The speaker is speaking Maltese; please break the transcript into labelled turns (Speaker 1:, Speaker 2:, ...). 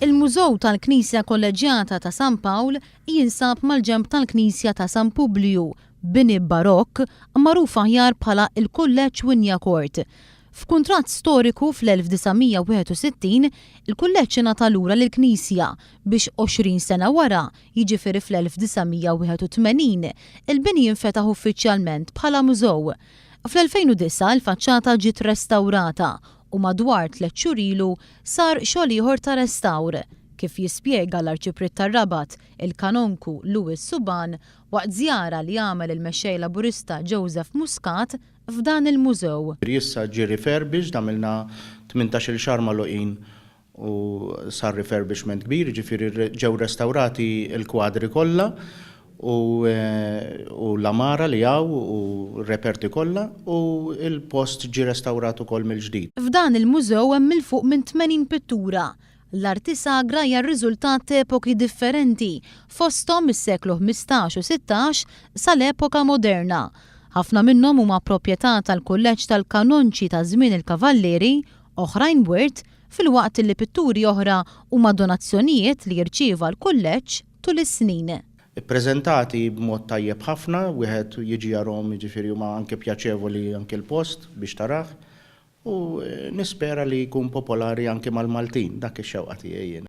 Speaker 1: Il-Mużew tal-Knisja Kolleġġjata ta' San Pawl jinsab mal-ġenb tal-Knisja ta' San Publiju, bini Barokk magħruf aħjar bħala l-Kulleġġ Wignacourt. F'kuntratt storiku fl-1961, il-kulleġġ ingħata lura lill-Knisja biex 20 sena wara, jiġifieri fl-1981, il-bini jinfetaħ uffiċjalment bħala mużew. Fl-2009 il-faċċata ġiet restawrata u madwar tlett xhur ilu sar xogħol ieħor ta' restawr, kif jispjega l-Arċipriet tar-Rabat, il-Kanonku Louis Suban, waqt żjara li għamel il-Mexxej Laburista Joseph Muscat f'dan il-mużew.
Speaker 2: Issa ġie refurbished, għamilna 18-il xahar magħluqin u sar refurbishment kbir, jiġifieri ġew restawrati l-kwadri kollha u l-għamara li hawn u r-reperti kollha u l-post ġie restawrat ukoll mill-ġdid.
Speaker 1: F'dan il-mużew hemm 'il fuq minn 80 pittura. L-arti sagra hija r-riżultat t'epoki differenti, fosthom mis-seklu 15 u 16 sal-epoka moderna. Ħafna minnhom huma proprjetà tal-Kulleġġ tal-Kanonċi ta' żmien il-Kavallieri, oħrajn wirt, filwaqt li pitturi oħra huma donazzjonijiet li rċieva l-kulleġġ tul is-snin.
Speaker 2: Ippreżentati b'mod tajjeb ħafna, wieħed jiġi jarahom, jiġifieri huma anke pjaċevoli anke l-post biex tarah u nispera li jkun popolari anke mal-Maltin, dak ix-xewqa tiegħi jien.